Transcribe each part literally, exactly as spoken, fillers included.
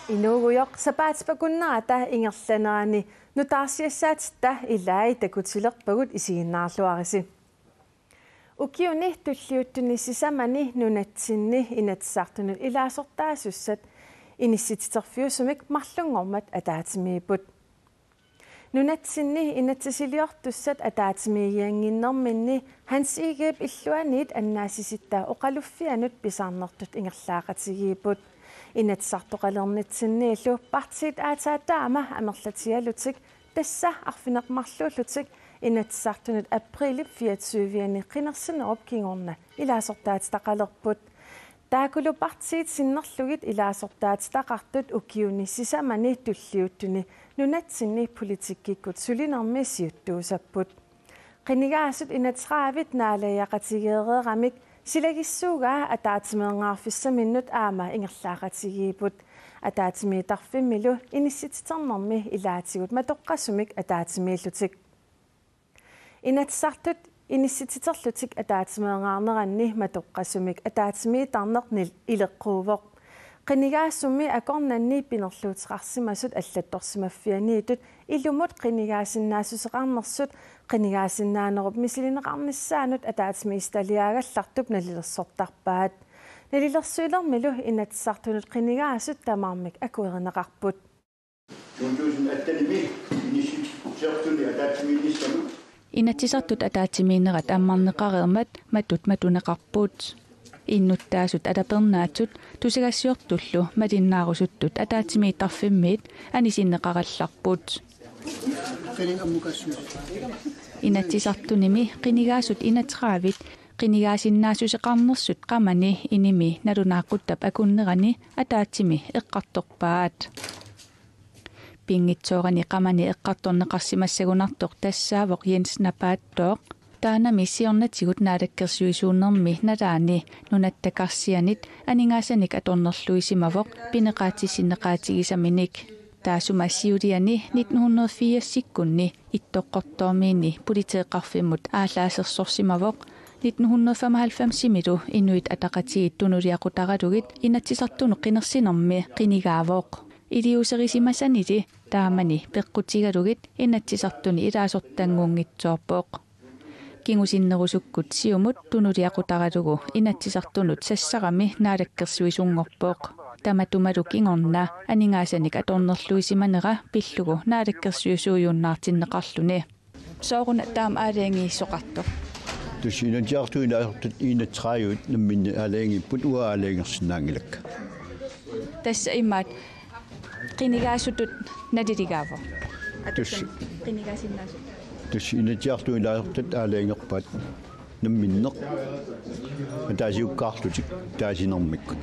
Inuugujoq sapaatip-akunnerata ingerlanerani nutaarsiassaatitta ilai takutilerpagut, isiginnaarluarisi. Ukiuni tulliuttuni sisamani nunatsinni Inatsisartunut ilaasortaasussat inissititerfiusumik marlunngormat ataatsimiipput. Nunatsinni inatsisiliortussat ataatsimiigiannginnerminni Hans Egedep illuaniit annaassisitta oqaluffianut pisarnertut ingerlaaqatigiipput. Inatsisartoqalernitsinniillu partiit aatsaat taama amerlatigalutik, tassa arfineq-marluullutik, Inatsisartunut aprilip fireogtyve-ani qinersinerup kingorna ilaasortaatitaqalerput. Taakkulu partiit sinnerlugit ilaasortaatitaqartut ukiuni sisamani tulliuttuni nunatsinni politikkikkut sulinermi siuttuusapput. Qinigaasut enogtredive naalagiaqatigeereeramik silagissuugaa ataatsimeeqqaarfissaminnut aamma ingerlaaqatigiipput. Ataatsimiittarfimmilu inissititernermi ilaatigut matoqqasumik ataatsimiillutik. Inatsisartut inissititerlutik ataatsimeeqqaarneranni matoqqasumik ataatsimiittarneq nil-, ileqquuvoq. Qinigaasummi akornanni pinerluuteqarsimasut allattorsimaffianiittut ilumut qinigaasinnaassuseqarnersut qinigaasinnaanerup misilineqarnissaanut ataatsimiititaliaagallartup nalilersortarpaat. Nalilersuinermilu Inatsisartunut qinigaasut tamarmik akuerineqarput. To tusind atten-imi inissitsertuni ataatsimiinnissamut. Inatsisartut ataatsimiinnerat ammarneqareermat matut matuneqarput. Innuttaasut atapernaatsut tusagassiortullu malinnaarusuttut ataatsimiittarfimmiit anisinneqarallarput. Inatsisartunimi qinigaasut enogtredive qinigaasinnaassuseqarnersut qamani inimi nalunaaquttap akunnerani ataatsimi eqqartorpaat. Pinngitsoorani qamani eqqartorneqarsimassagunartoq tassaavoq Jens Napaattooq. Taannami siornatigut naalakkersuisuunermi nalaani Nunatta Karsianit aningaasanik atornerluisimavoq pineqaatissinneqaatigisaminik. Taassuma siuliani nitten hundrede firsikkunni Ittoqqortoormiini politeeqqarfimmut aallaasersorsimavoq. Nitten hundrede femoghalvfemsimilu Inuit Ataqatigiit tunuliaqutaralugit Inatsisartunut qinersinermi qinigaavoq. Iliuuserisimasanili taamani peqqutigalugit Inatsisartuni ilaasortanngunngitsoorpoq. Kingusinnerusukkut siumut tunuliaqutaralugu Inatsisartunut sassarami naalakkersuisunngorpoq. Tamatumalu kingorna aningaasanik atornerluisimanera pillugu naalakkersuisuujunnaartinneqarluni. Sooruna taama aalajangiisoqartoq? Tassa Inatsisartut ilaasortat enogtredive namminneq aalajangiipput, uanga aalajangersinnaanngilakka. Tassa imaat qinigaasutut naliligaavoq. Tassa. Qinigaasinnaasut. Tassa Inatsisartut ilaasortat aalajangerpaat namminneq ataasiakkaarlutik taasinermikkut.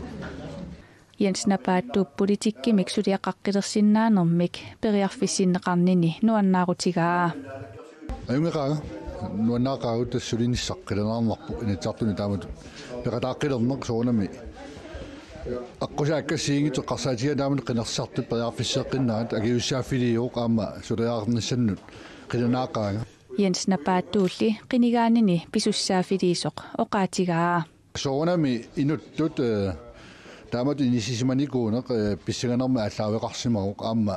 Jens Napaattuup politikkimik suliaqaqqilersinnaanermik periarfissinneqarnini nuannaarutigaa. Ajunngeqaanga, nuannaaqaagut, tassa sulinissaq qilanaarnarpoq Inatsisartuni taamatut peqataaqqilerneq, soorunami aqqusaakka assigiinngitsut eqqarsaatigaat taamatut qinersisartut periarfisseeqqinnaat, akiuussaaffiliivoq aamma suliaqarnissannut qilanaaqaanga. Jens Napaattuulli qinigaanini pisussaaffiliisoq oqaatigaa. Soorunami inuttut, eh, taamatut inissisimanikuuneq, eh, pissanganermik aallaaveqarsimavoq aamma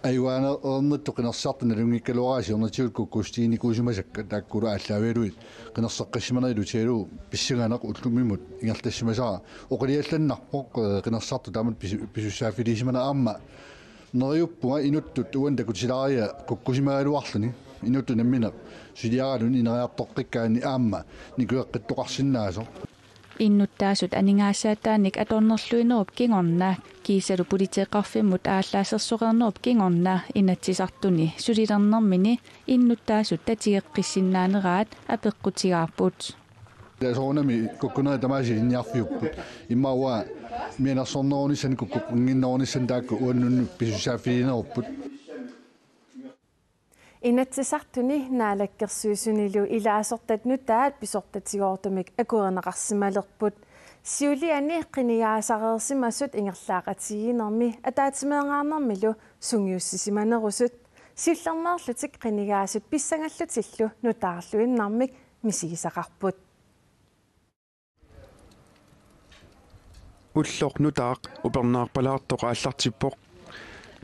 ajugaanerinnittut qinersisartut nalunngikkalaarput siornatigut kukkussutiginikuusimasakka, taakkulu aallaavigalugit qinerseqqissimanerat ilutigalugu pissanganaq ullumimut ingerlassimasara oqiliallannarpoq, eh, qinersisartut taamatut pisu-, pisussaaffiliisimanerat aamma neriuppunga inuttut uani takutilaariga kukkusimagaluarluni, inuttut namminneq suliaraluni ineriartoqqikkaanni aamma nikueqqittoqarsinnaasoq. Innuttaasut aningaasaataannik atornerluinerup kingorna kiisalu politeeqqarfimmut aallaasersoreernerup kingorna Inatsisartuni sulilernermini innuttaasut tatigeqqissinnaaneraat apeqqutigaarput. Soorunami kukkunerit tamaasa ilinniarfiupput. Immaqa uanga mianersornerunissamut, kukkunnginnerunissamut taakku uannut pisussaaffiliinerupput. Inatsisartuni naalakkersuisunilu ilaasortat nutaat pisortatigoortumik akuerineqarsimalerput. Siuliani qinigaasareersimasut ingerlaaqatigiinnermi ataatsimeeqqaarnermilu sungiussisimanerusut siullermeerlutik qinigaasut pissangallutillu nutaarluinnarmik misigisaqarput. ulloq nutaaq upernaarpalaartoq aallartippoq.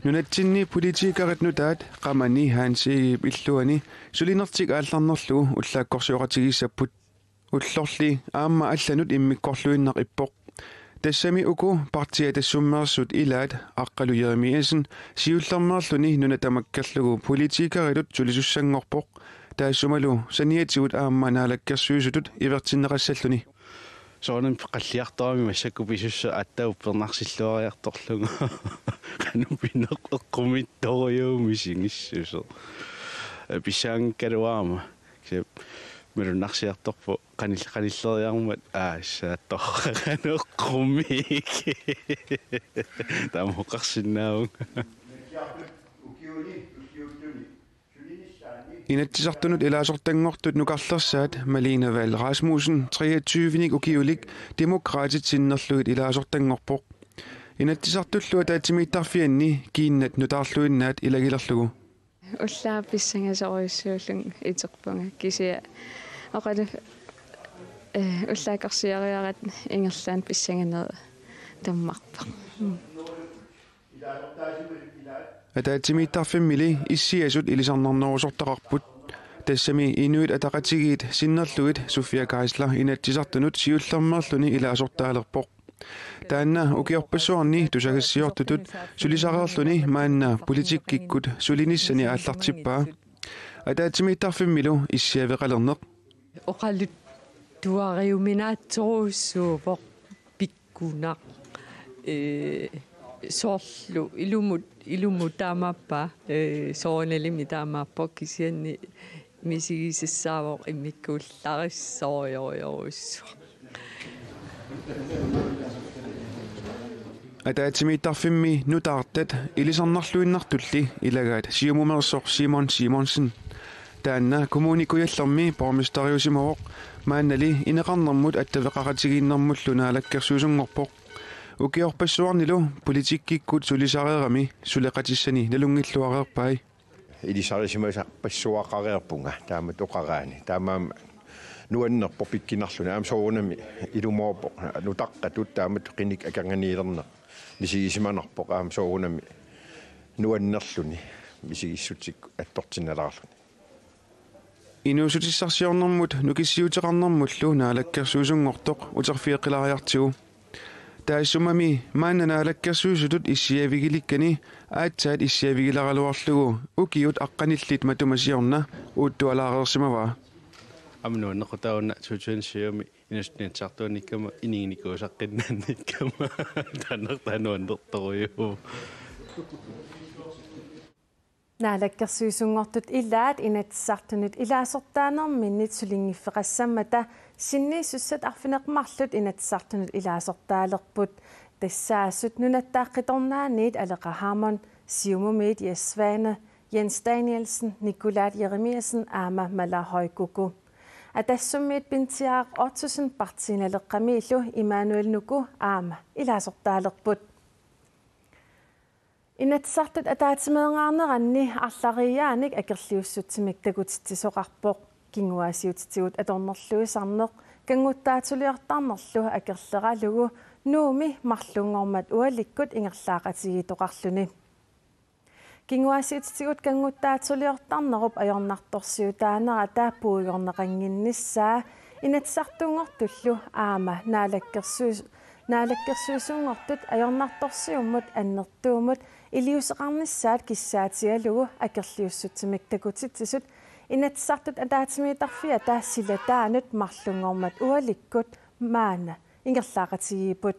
Nunatsinni politikerit nutaat Qamani Hans Egedep illuani sulinertik aallarnerlugu ullaakkorsioqatigiissapput. Ullorli aamma allanut immikkorluinnaq ippoq. Tassami uku partiit tassummeersut ilaat Aqqalu Jeremiassen siullermeerluni nuna tamakkerlugu politikeritut sulisussanngorpoq, taassumalu saniatigut aamma naalakkersuisutut ivertinneqassalluni. Soorunami qalliartorami massakkut pisussaq aatsaat uppernarsilluariartorlugu. Qanoq pineq eqqumiitsorujuuvoq misigissuseq. Pissanngikkaluarama. Kisianni malunnarsiartorpoq qanil-, qanilleriarmat aassaattoq qanoq eqqumiik. Taama oqarsinnaavunga. Inatsisartunut ilaasortanngortut nukarlersaat Malene Vahl Rasmussen treogtyvenik ukiulik Demokraatit sinnerlugit ilaasortanngorpoq. Inatsisartullu ataatsimiittarfianni kiinnat nutaarluinnaat ilagilerlugu. Ullaaq pissangasorujussuullunga iterpunga, kisianni oqalu-, eh, ullaakkorsioriaratta ingerlaannaq pissanganera tammarpoq. Mm. Ataatsimiittarfimmili issiasut ilisarnarnerusortaqarput. Tassami Inuit Ataqatigiit sinnerlugit Sofia Geisler Inatsisartunut siullermeerluni ilaasortaalerpoq. Taanna ukiorpassuarni tusagassiortutut sulisareerluni maanna politikkikkut sulinissani aallartippaa. Ataatsimiittarfimmilu issiaveqalerneq. Oqaluttuariuminaatsorujussuuvoq pikkunaq. Ee, soorlu ilumut, ilumut taamaappaa, ee, soorunalimi taamaappoq, kisianni misigisassaavoq immikkuullarissorujorujussuaq. Ataatsimiittarfimmi nutaartat ilisarnarluinnartulli ilagaat Siumumeersoq Simon Simonsen. Taanna Kommune Kujallermi borgmesteriusimavoq, maannali ineqarnermut attaveqaqatigiinnermullu naalakkersuisunngorpoq. Ukiorpassuarnilu politikkikkut sulisareerami suleqatissani nalunngilluareerpai. Ilisarisimasarpassuaqareerpunga taamatut oqaraanni. Taamaammat nuannerpoq pikkunarluni. Aamma soorunami ilumoorpoq nutaqqatut taamatut qinik akornanniilerneq misigisimanarpoq, aamma soorunami nuannerluni misigissutsikkut attortinnalaarluni. Inuussutissarsiornermut nukissiuteqarnermullu naalakkersuisunngortoq uterfigeqqilaariartigu. Taassumami maanna naalakkersuisutut issiavigilikkani aatsaat issiavigileraluarlugu ukiut aqqanillit matuma siorna uuttualaareersimavaa. Aamma nuannequtaavoq una to tusind syv-mi Inuussutissarsiortuunnikkama ininginikuusaqqinnannikkama. Taanna taanna nuannertorujuuvoq. Naalakkersuisunngortut ilaat Inatsisartunut ilaasortaanerminnit sulinngiffeqassammata sinniisussat arfineq-marluk Inatsisartunut ilaasortaalerput. Tassaasut Nunatta Qitornaaniit Aleqa Hammond, Siumumiit Jess Svane, Jens Danielsen, Nikolaj Jeremiassen aamma Mala Høy Kúko. Atassummiit Pinsiaq Ottosen, Partii Naleqqamiillu Immanuel Nuku aamma ilaasortaalerput. Inatsisartut ataatsimeeqqaarneranni arlariaanik akerliussutsimik takutitsisoqarpoq. Kinguaassiuutitigut atornerluisarneq kannguttaatsuliortarnerlu akerleralugu Nuummi marlunngormat ualikkut ingerlaaqatigiittoqarluni. Kinguaassiuutitigut kannguttaatsuliortarnerup ajornartorsiutaanerata puigorneqannginnissaa Inatsisartunngortullu aamma naalakkersuis-, naalakkersuisunngortut ajornartorsiummut annertuumut iliuuseqarnissaat kissaatigalugu akerliussutsimik takutitsisut Inatsisartut ataatsimiittarfiata silataanut marlunngormat ualikkut maanna ingerlaaqatigiipput.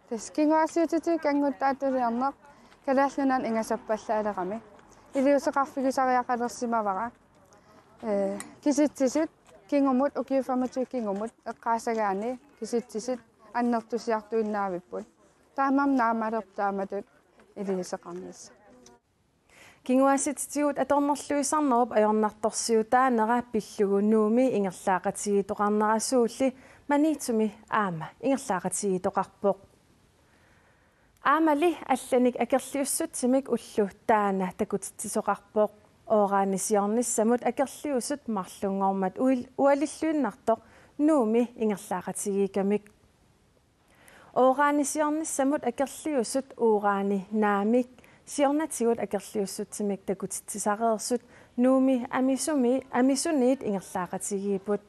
Tassa kinguaassiuutitigut kannguttaatsuliorneq Kalaallit Nunaanni ingasappallaaleramik iliuuseqarfigisariaqalersimavara. Ee, kisitsisut kingumut, ukiut femogtyve kingumut eqqaassagaanni kisitsisut annertusiartuinnaavipput. Taamaammat naammalerpoq taamatut iliuuseqarnissaq. Kinguaassiuutitigut atornerluisarnerup ajornartorsiutaanera pillugu Nuummi ingerlaaqatigiittoqarnerasuulli Maniitsumi aamma ingerlaaqatigiittoqarpoq. Aammali allanik akerliussutsimik ulloq taanna takutitsisoqarpoq. Ooraanni siornissamut akerliusut marlunngormat uil-, ualilluinnartoq Nuummi ingerlaaqatigiikkamik. Uranisiornissamut akerliusut urani naamik siornatigut akerliussutsimik takutitsisareersut Nuummi amisumi, amisuniit ingerlaaqatigiipput.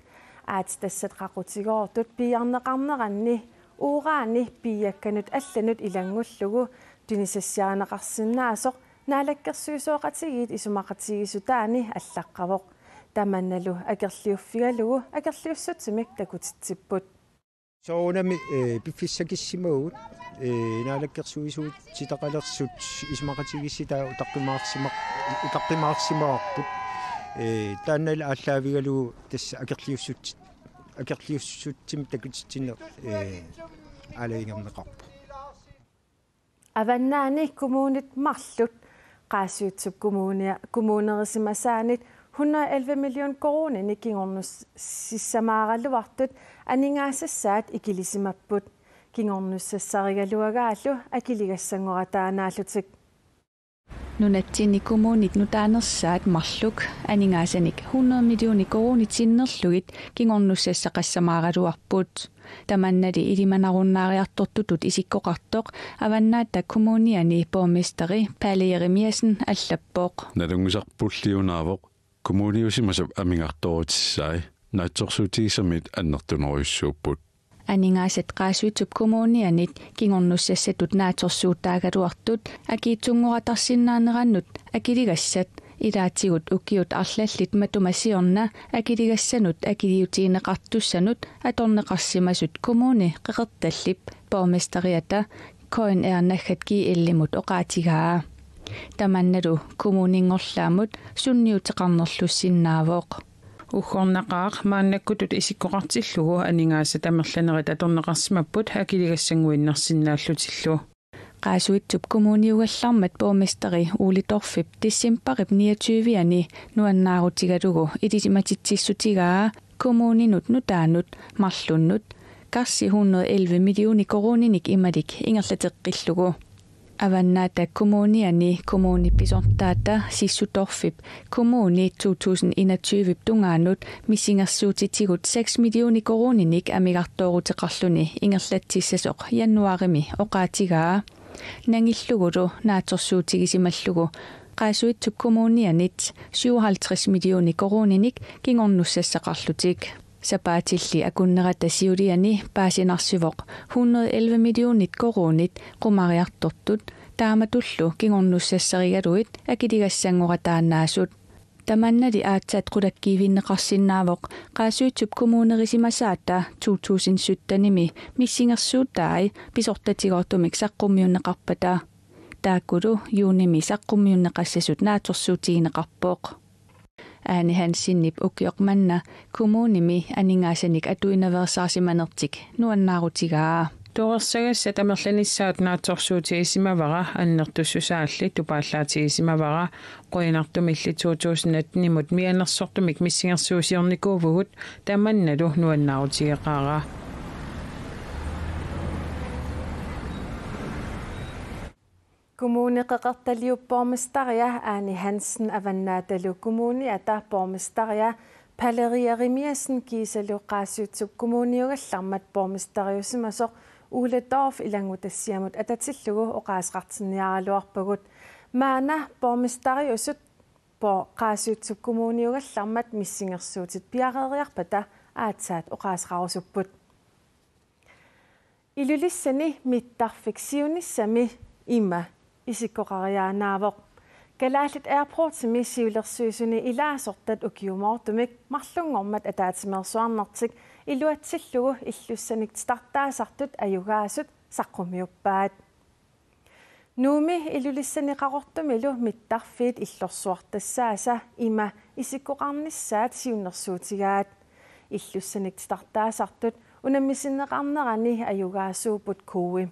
Aatsitassat qaqutigoortut piiarneqarneranni urani piiakkanut allanut ilanngullugu tunisassiarineqarsinnaasoq naalakkersuisooqatigiit isumaqatigiissutaani allaqqavoq. Tamannalu akerliuffigalugu akerliussutsimik takutitsipput. Soorunami, eh, piffissakissimavugut, eh, naalakkersuisuutitaqalersut isumaqatigiissutaat utaqqimaarsimaq-, utaqqimaarsimavarput. Eh, taannalu aallaavigalugu tassa akerliussut-, akerliussutsimik takutitsinneq, eh, aalajangerneqarpoq. Avannaani kommunit marluk Qaasuitsup Kommunia-, kommunerisimasaanit hundrede og elleve million koruuninik kingornussissamaaraluartut aningaasassaat ikilisimapput. Kingornussassarigaluagaallu akiligassanngorataanaallutik. Nunatsinni kommunit nutaanersaat marluk aningaasanik hundrede millioner koruunit sinnerlugit kingornussassaqassamaaraluarput. Tamannali ilimanarunnaariartortutut isikkoqartoq Avannaata Kommuniani borgmesteri Palle Jeremiassen allappoq. Nalunngisarpulliunaavoq, kommuniusimasap amigartoorutissai naatsorsuutigisamit annertunerujussuupput. Aningaasat Qaasuitsup Kommunianit kingornussassatut naatsorsuutaagaluartut akiitsunngorataarsinnaanerannut akiligassat ilaatigut ukiut arlallit matuma siorna akiligassanut akiliutigineqartussanut atorneqarsimasut Kommune Qeqertallip borgmesteriata K N R naggat G L-imut oqaatigaa. Tamannalu kommuninngorlaammut sunniuteqarnerlussinnaavoq. Uggornaqaaq maannakkutut isikkoqartillugu aningaasat amerlanerit atorneqarsimapput akiligassannguinnarsinnaallutillu. Qaasuitsup Kommuniugallarmat borgmesteri Ole Dorphip decembarip niogtyve-ani nuannaarutigalugu ilisimatitsissutigaa kommuninut nutaanut marlunnut karsi hundrede og elleve millioner koruuninik imalik ingerlateqqillugu. Avannaata Kommuniani kommunip pisortaata Sissu Dorphip kommuni to tusind enogtyve-p tungaanut missingersuutitigut seks millioner koruuninik amigartooruteqarluni ingerlatsissasoq januaarimi oqaatigaa. Nangillugulu naatsorsuutigisimallugu Qaasuitsup Kommunianit syvoghalvtreds millioner koruuninik kingornussassaqarlutik. Sapaatilli akunnerata siuliani paasinarsivoq hundrede og elleve millionit koruunit qumariartortut taamatullu kingornussassarigaluit akiligassanngorataannaasut. Tamannali aatsaat qulakkiivinneqarsinnaavoq Qaasuitsup Kommunerisimasaata to tusind sytten-imi missingersuutai pisortatigoortumik saqqummiunneqarpata. Taakkulu juunimi saqqummiunneqassasut naatsorsuutigineqarpoq. Ane Hansenip ukioq manna kommunimi aningaasanik atuinaveersaarsimanertik nuannaarutigaa. Torersagassat amerlanissaat naatsorsuutigisimavara, annertussusaalli tupaallaatigisimavarput. Qujanartumilli to tusind atten-imut mianersortumik missingersuusiornikuuvugut, tamannalu nuannaarutigeqaara. Kommune Qeqertaliup borgmesteria Ane Hansen Avannaatalu Kommuniata borgmesteria Palle Jeremiassen kiisalu Qaasuitsup Kommuniugallarmat borgmesteriusimasoq Ole Dorph ilanngutassiamut atatillugu oqaaseqartinniaraluarpagut. Maanna borgmesteriusut bo-, Qaasuitsup Kommuniugallarmat missingersuutit piareeriarpata aatsaat oqaaseqarusupput. Ilulissani mittarfik siunissami ima isikkoqariaannaavoq. Kalaallit Airportsimi siulersuisuni ilaasortat ukiumoortumik marlunngormat ataatsimeersuarnertik iluatsillugu illussanik titartaasartut ajugaasut saqqummiuppaat. Nuummi Ilulissani Qaqortumilu mittarfiit illorsuartassaasa ima isikkoqarnissaat siunnersuutigaat. Illussanik titartaasartut unammisinneqarnerani ajugaasuupput K U-i.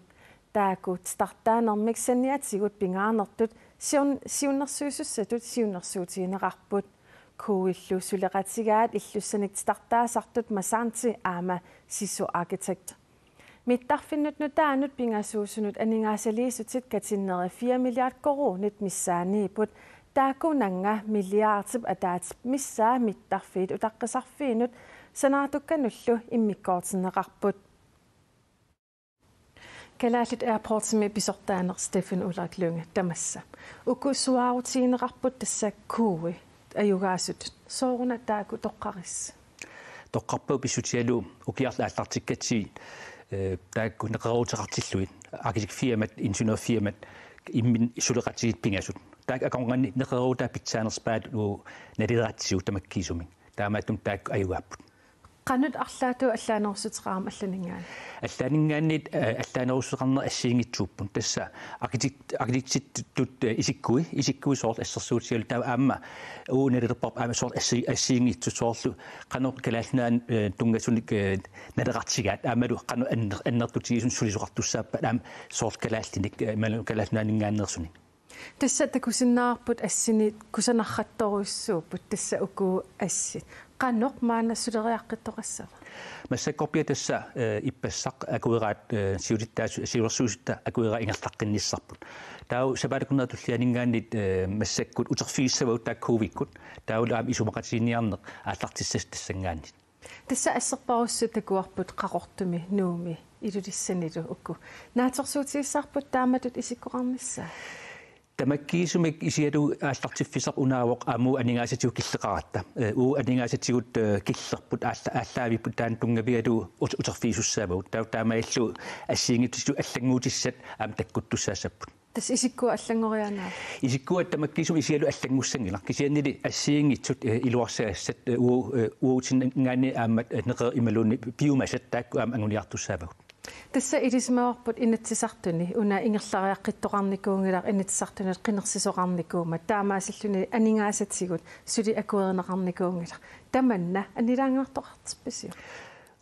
Taakku titartaanermik saniatigut pingaarnertut siun-, siunnersuisussatut siunnersuutigineqarput. K U-illu suleqatigaat illussanik titartaasartut Masanti aamma Sisu Architect. Mittarfinnut nutaanut pingasuusunut aningaasaliissutit katinneri fire milliard koruunit missaaniipput, taakkunannga milliardip ataatsip missaa mittarfiit utaqqisarfiinut sanaartukkanullu immikkoortinneqarput. Kalaallit Airportsimi pisortaaneq Steffen Ulrik Lynge, tamassa. Uku suaarutigineqarput tassa kuuit ajugaasut. Sooruna taakku toqqarissi? Toqqarpagut pissutigalugu ukiarli aallartikkatsigit, eh, taakku neqerooruteqartillugit, arkitekturfirmat, ingeniørfirmat, imminnut suleqatigiit pingasut. Taakku akornanni neqeroorutaa pitsaanerpaat uagut nalileratsigu tamakkiisumik. Taamaattumik taakku ajugaapput. Qanoq arlaatigut allaanerussuteqarami allaninngaanniit? Allaninngaanniit, eh, allaanerussuteqarneq assigiinngitsuupput. Tassa arkitekt-, arkitektitut, eh, isikkui, isikkui soorlu assersuutigalugu taava aamma uagut nalilerparput aamma soorlu assi-, assigiinngitsut soorlu qanoq Kalaallit Nunaanni, eh, tunngasunik, eh, naleqartigaat aammalu qanoq anner-, annertutigisumik sulisoqartussaappat aamma soorlu kalaallinik, eh, imaluunniit Kalaallit Nunaanninngaanneersunik. Tassa takusinnaavarput assini kusanartorujussuupput tassa uku assit. Qanoq maanna suleriaqqittoqassava? Massakkorpiaq tassa, eh, ippassaq akueraat, eh, siulittaasut, siulersuisutta akueraat ingerlaqqinnissarput. Taava sapaatip akunnera tullianinngaanniit, eh, massakkut uterfigissavagut taakku covikkut. Taavalu aamma isumaqatigiinniarneq aallartissasoq tassanngaanniit. Tassa asserpaalussi takuarput Qaqortumi, Nuummi, Ilulissanilu uku. Naatsorsuutigissavarput taamatut isikkoqarnissaa? Tamakkiisumik isigalugu aallartiffissaq unaavoq aamma uagut aningaasatigut killeqaratta. Eh, uagut aningaasatigut, eh, killerput aalla-, aallaavipput taanna tunngavigalugu ut-, uterfigisussaavagut. Taava taamaalillugu assigiinngitsutigut allannguutissat aamma takkuttussaassapput. Tassa isikkua allanngoriaannarput? Isikkua tamakkiisumik isigalugu allanngussanngilaq. Kisiannili assigiinngitsut, eh, iluarsagassat, eh, uu-, eh, uagutsinngaanniit aamma, eh, neqerit imaluunniit piumasat taakku aamma anguniartussaavagut. Tassa ilisimavarput Inatsisartuni una ingerlariaqqittoqarnikuunngilaq, Inatsisartunut qinersisoqarnikuummat, taamaasilluni aningaasatigut suli akuerineqarnikuunngilaq. Tamanna annilaangaartoqarterpisiuk?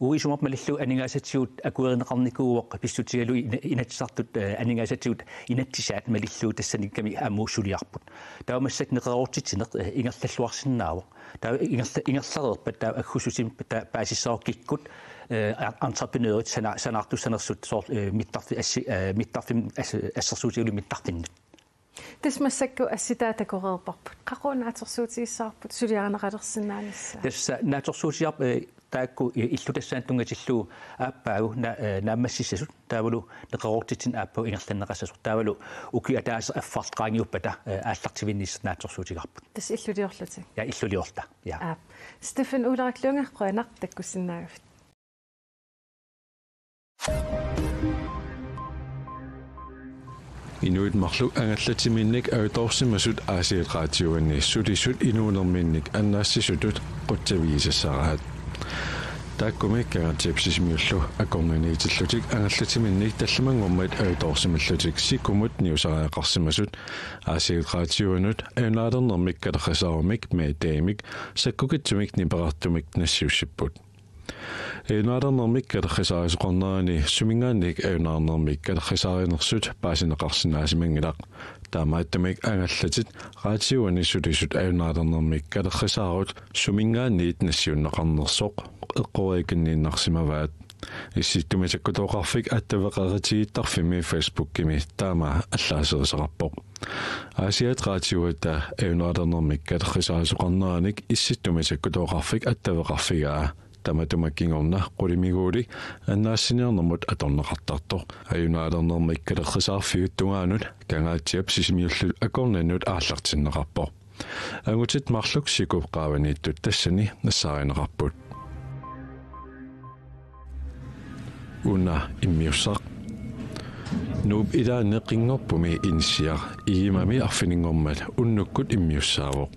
Uagut isumaqarpunga malillugu aningaasatigut akuerineqarnikuuvoq pissutigalugu ina-, Inatsisartut, eh, aningaasatigut inatsisaat malillugu tassaniikkami aamma uagut suliarput. Taava massakkut neqeroortitsineq, eh, ingerlalluarsinnaavoq. Taava ingerla-, ingerlareerpat taava aggussutinik taava paasissavarput kikkut, eh, entreprenørit sana-, sanaartussanersut soorlu, eh, mittarfi-, assi-, eh, mittarfimmi as-, assersuutigalugu mittarfinnut. Tassa massakkut assitaat takoreerparput. Qaqugu naatsorsuutigissavarput suliarineqalersinnaanissaa? Tassa naatsorsuutigaarput, eh, taakku i-, illutassaanut tunngatillugu aappaagu na-, eh, naammassissasut taavalu neqeroortitsineq aappaagu ingerlanneqassasoq. Taavalu ukiut ataaseq affarlu qaangiuppata, eh, aallartivinnissaq naatsorsuutigaarput. Tassa illuliorlutik? Ja, illuliorluta. Ja. Aap. Steffen Ulrik Lynge, qujanaq takkussinnaagavit. Inuit marluk angallatiminnik ajutoorsimasut Aasiaat Radioani sulisut inuunerminnik annaassisutut qutsavigisassaraat. Taakkumi Kangaatsiap Sisimiullu akornanniitillutik angallatiminnik tallimanngormat ajutoorsimallutik Sikumut niusariaqarsimasut Aasiaat Radioanut ajunaalernermik katerrisaarumik, MitID-mik, sakkukitsumik nipeqartumik nassiussipput. Ajunaalernermik katerrisaarisoqarnerani suminngaanniit ajunaalernermik katerrisaarinersut paasineqarsinnaasimanngilaq. Taamaattumik angallatit radioani sulisut ajunaalernermik katerrisaarut suminngaanniit nassiunneqarnersoq eqqoriikinniinnarsimavaat. Issittumi Sakkutooqarfik attaveqaqatigiittarfimmi Facebookimi taama allaaserisaqarpoq. Aasiaat Radioata ajunaalernermik katerrisaarisoqarneranik Issittumi Sakkutooqarfik attaveqarfigaa. Tamatuma kingorna qulimiguuli annaassiniarnermut atorneqartartoq. Ajunaalernermik katerrisaarfiup tungaanut Kangaatsiap Sisimiullu akornannut aallartinneqarpoq. Angutit marluk Sikup qaavaniittut tassani nassaarineqarput. Una immiussaq. Nuup ilaanni Qinngorpumi inissiaq Igimami arfininngormat unnukkut immiussaavoq.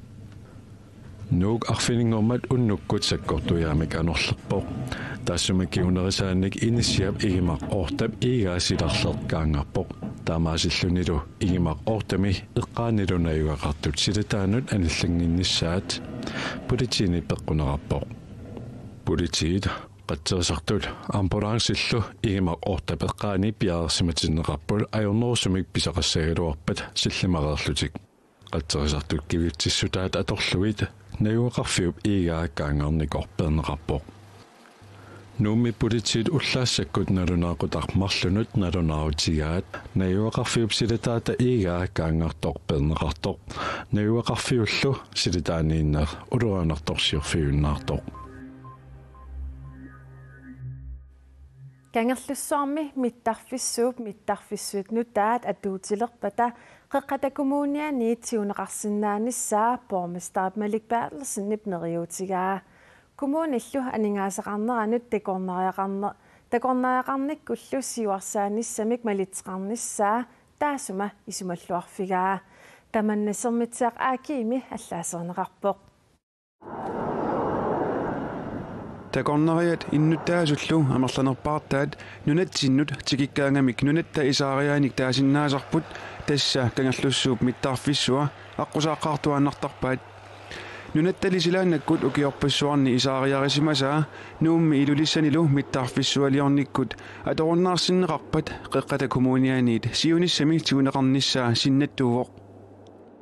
Nuuk arfininngormat unnukkut sakkortuiaamik anorlerpoq. Taassuma kingunerisaannik inissiap Igimaq Oortap iigaa silarleq kaangarpoq. Taamaasillunilu Igimaq Oortami eqqaanilu najugaqartut silataannut anillannginnissaat politiinit peqqunerarpoq. Politiit qatserisartut ambulancillu Igimaq Oortap eqqaani piareersimatinneqarput ajornerusumik pisaqassagaluarpat sillimareerlutik. Qatserisartut kivitsissutaat atorlugit najugaqarfiup iigaa kaangarnikoq peerneqarpoq. Nuummi politiit ullaassakkut nalunaaqutaq marlunut nalunaarutigaat najugaqarfiup silataata iigaa kaangartoq peerneqartoq. Najugaqarfiullu silataaniinneq ulorianartorsiorfiuinnaartoq. Kangerlussuarmi mittarfissuup mittarfissuit nutaat atuutilerpata Qeqqata Kommuniani tiguneqarsinnaanissaa borgmesterip Malik Berthelsenip neriuutigaa. Kommunillu aningaasaqarneranut takornariaqarne-, takornariaqarnikkullu siuarsaanissamik malitseqarnissaa taassuma isumalluarfigaa. Tamanna Sermitsiaq A G-mi allaaserineqarpoq. Takornariat innuttaasullu amerlanerpaartaat nunatsinnut tikikkaangamik nunatta isaariaanik taasinnaasarput, tassa Kangerlussuup mittarfissua aqqusaaqqaartuaannartarpaat. Nunattali silaannakkut ukiorpassuarni isaariarisimasaa Nuummi Ilulissanilu mittarfissualiornikkut atorunnaarsinneqarpat Qeqqata Kommunianiit siunissami tiguneqarnissaa sinnattuuvoq.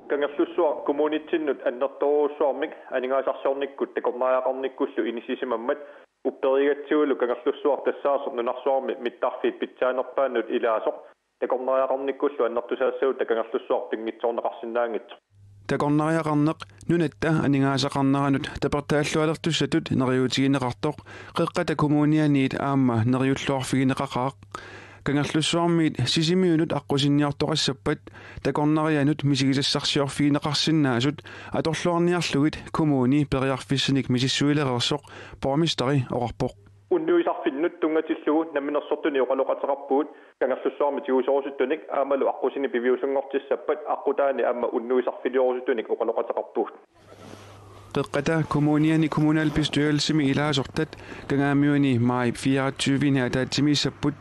Kangerlussuaq kommunitsinnut annertoorujussuarmik aningaasarsiornikkut takornariaqarnikkullu inissisimammat upperigatsigulu Kangerlussuaq tassaasoq nunarsuarmi mittarfiit pitsaanerpaannut ilaasoq takornariaqarnikkullu annertusaassagutsigu Kangerlussuaq pinngitsoorneqarsinnaanngitsoq. Takornariaqarneq nunatta aningaasaqarneranut tapertaallualertussatut neriuutigineqartoq Qeqqata Kommunianiit aamma neriulluarfigineqaqaaq. Kangerlussuarmiit Sisimiunut aqqusinniortoqassappat takornarianut misigisassarsiorfigineqarsinnaasut atorluarniarlugit kommuni periarfissanik misissuilereersoq borgmesteri oqarpoq. Unnuisarfinnut tunngatillugu namminersortuni oqaloqateqarpugut Kangerlussuarmi tigusorusuttunik aammalu aqqusineq piviusunngortissappat aqqutaani aamma unnuisarfiliorusuttunik oqaloqateqarpugut. Qeqqata Kommuniani kommunalbestyrelsimi ilaasortat Kangaamiuni maajip fireogtyvende ataatsimiissapput.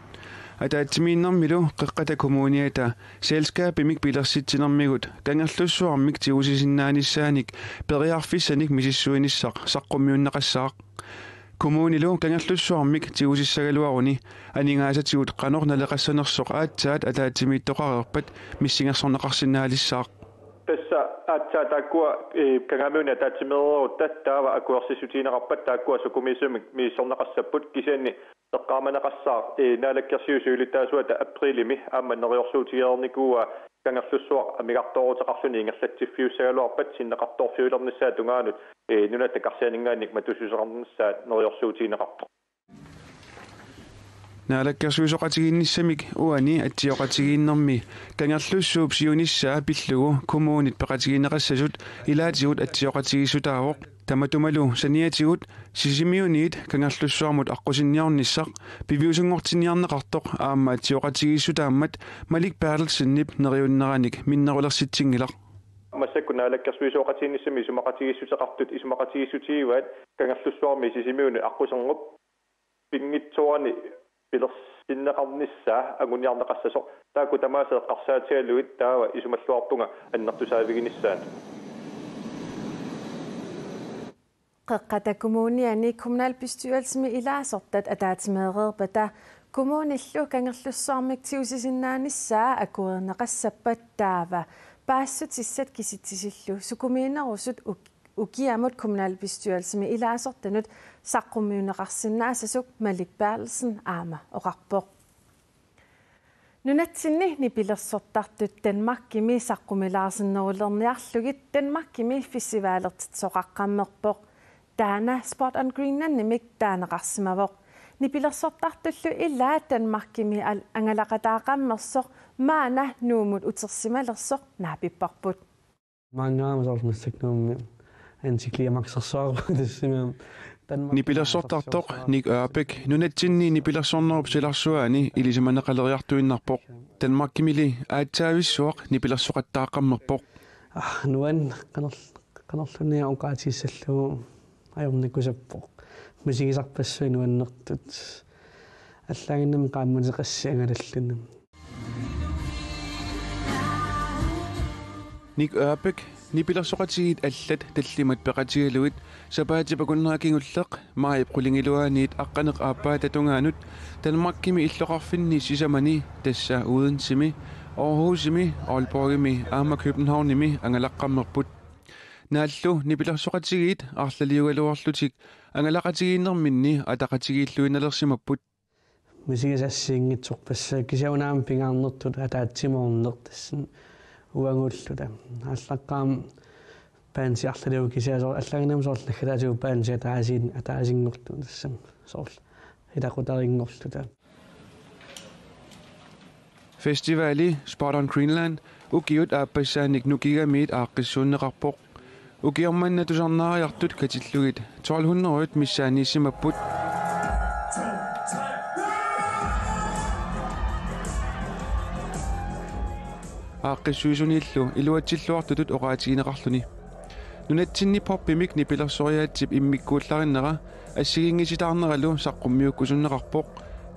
Ataatsimiinnermilu Qeqqata Kommuniata selskabimik pilersitsinermigut Kangerlussuarmik tigusisinnaanissaanik periarfissanik misissuinissaq saqqummiunneqassaaq. Kommunilu Kangerlussuarmik tigusissagaluaruni aningaasatigut qanoq naleqassanersoq aatsaat ataatsimiittoqareerpat missingersorneqarsinnaalissaaq. Tassa aatsaat taakkua, eh, Kangaamiuni ataatsimeereerutta taava akuersissutigineqarpat taakkua sukumiisumik misissorneqassapput, kisianni eqqaamaneqassaaq, eh, Naalakkersuisut siulittaasuata aprilimi aamma neriorsuutigereernikuuaa Kangerlussuaq amigartooruteqarluni ingerlatsiffiussagaluarpat sinneqartoorfiulernissaata tungaanut, eh, nunatta karsianinngaanniit matussuseqarnissaa neriorsuutigineqartoq. Naalakkersuisooqatigiinnissamik uani atsioqatigiinnermi Kangerlussuup siunissaa pillugu kommunit peqatigineqassasut ilaatigut atsioqatigiissutaavoq. Tamatumalu saniatigut Sisimiuniit Kangerlussuarmut aqqusinniornissaq piviusunngortinniarneqartoq aamma atsioqatigiissutaammat Malik Berthelsenip neriunneranik minnerulersitsinngilaq. Massakkut naalakkersuisooqatigiinnissami isumaqatigiissuteqartut isumaqatigiissutigivaat Kangerlussuarmi Sisimiunut aqqusernup pinngitsoorani pilersinneqarnissaa anguniarneqassasoq. Taakku tamaasa eqqarsaatigalugit taava isumalluarpunga annertusaaviginissaanut. Qeqqata Kommuniani kommunalbestyrelsimi ilaasortat ataatsimeereerpata kommunillu Kangerlussuarmik tigusisinnaanissaa akuerineqassappat taava paassutissat kisitsisillu sukumiinerusut uk-, ukiamut kommunalbestyrelsimi ilaasortanut saqqummiunneqarsinnaasasut Malik Berthelsen aamma oqarpoq. Nunatsinni nipilersortartut Danmarkimi saqqumilaarsinnerulerniarlugit Danmarkimi festivalertitsisoqaqqammerpoq. Taanna Spot on Greenlandimik taaneqarsimavoq. Nipilersortartullu ilaat Danmarkimi al-, angalaqataaqammersoq maanna Nuummut utersimalersoq naapipparput. Maanngaama soorlu massakkut Nuummi antiklimaksersuarput tassami. Nipilersortartoq Nick Ørbæk nunatsinni nipilersornerup silarsuaani ilisimaneqaleriartuinnarpoq. Danmarkimili aatsaavissuaq nipilersoqattaaqqammerpoq. Ah, nuan qanorl-, qanorluunniit oqaatigissallugu ajornakusappoq. Misigisarpassuit nuannertut. Allaanngimmat qaammateqassi angalalluni. Nick Ørbæk nipilersoqatigiit allat tallimat peqatigalugit sapaatip akunnera kingulleq maajip qulingiluaaniit aqqaneq-aappaata tungaanut Danmarkimi illoqarfinni sisamani, tassa Odensemi, Aarhusimi, Aalborgimi aamma Københavnimi angalaqqammerput. Naallu nipilersoqatigiit arlaliugaluarlutik angalaqatigiinnerminni ataqatigiilluinnalersimapput. Misigisassinngitsorpassuit kisianni una aamma pingaarnertut ataatsimoorneq tassani uagulluta. Aallaqqaammut bandit arlaliugaat kisianni soorlu allaanngimmat soorlu naggataatigut bandit ataasiin-, ataasinngorluta tassami soorlu ilaqutarinngorluta. Festivali Spot on Greenland ukiut aappassaanik nukigamiit aaqqissuunneqarpoq. Ukioq manna tusarnaariartut katillugit tolv hundrede missaaniissimapput. Aaqqissuisuniillu iluatsilluartutut oqaatigineqarluni. Nunatsinni poppimik nipilersoriaatsip immikkuullarinnera assigiinngissitaarneralu saqqummiukkusunneqarpoq,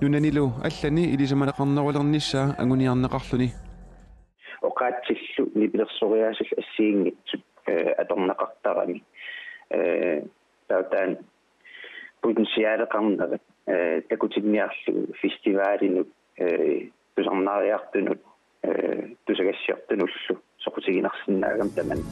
nunanilu allani ilisimaneqarnerulernissaa anguniarneqarluni. Oqaatsillu nipilersoriaasullu assigiinngitsut, eh, atorneqartarami. Eh, taava taanna potentialeqarnerat, eh, takutinniarlugu festivalinut, eh, tusarnaariartunut, eh, tusagassiortunullu soqutiginarsinnaagami tamanna.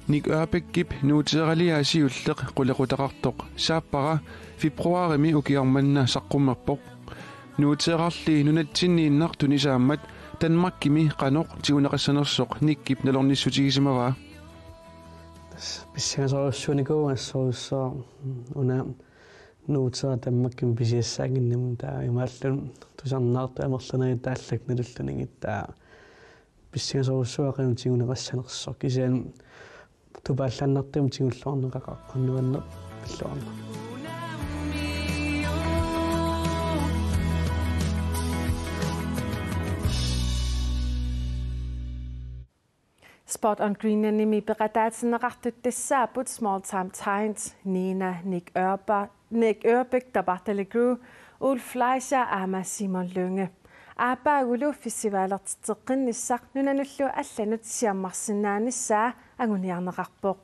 Nick Ørbækip Nuuteeraliaa siulleq qulequtaqartoq Saappara februarimi ukioq manna saqqummerpoq. Nuuteerarli nunatsinniinnaq tunisaammat Danmarkimi qanoq tiguneqassanersoq Nickip nalornissutigisimavaa. Tassa pissangasorujussuunikuuvoq assorujussuaq una Nuuteeraq Danmarkimi pisiassaannginnami, taava imaalluni tusarnaartut amerlanerit taallaknalulluunniit, taava pissangasorujussuaq qanoq tiguneqassanersoq, kisianni tupaallaannartumik tigulluarneqaqaaq nuanneq pilluarneq. Spot on Greenlandimi peqataatinneqartut tassaapput Small Time Giants, Nina, Nick Ørbæk, Nick Ørbæk, Tabarta Legrue, Ulf Fleischer aamma Simon Lynge. Aappaagulu festivalertitseqqinnissaq nunanullu allanut siammarsinnaanissaa anguniarneqarpoq.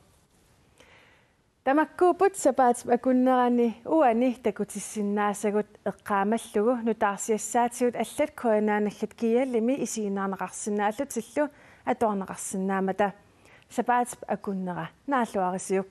Tamakkuupput sapaatip akunnerani uani takutissinnaasagut, eqqaamallugu nutaarsiassaatigut allat K N R naggat G L-imi isiginnaarneqarsinnaallutillu atuarneqarsinnaammata. Sapaatip akunnera naalluarisiuk.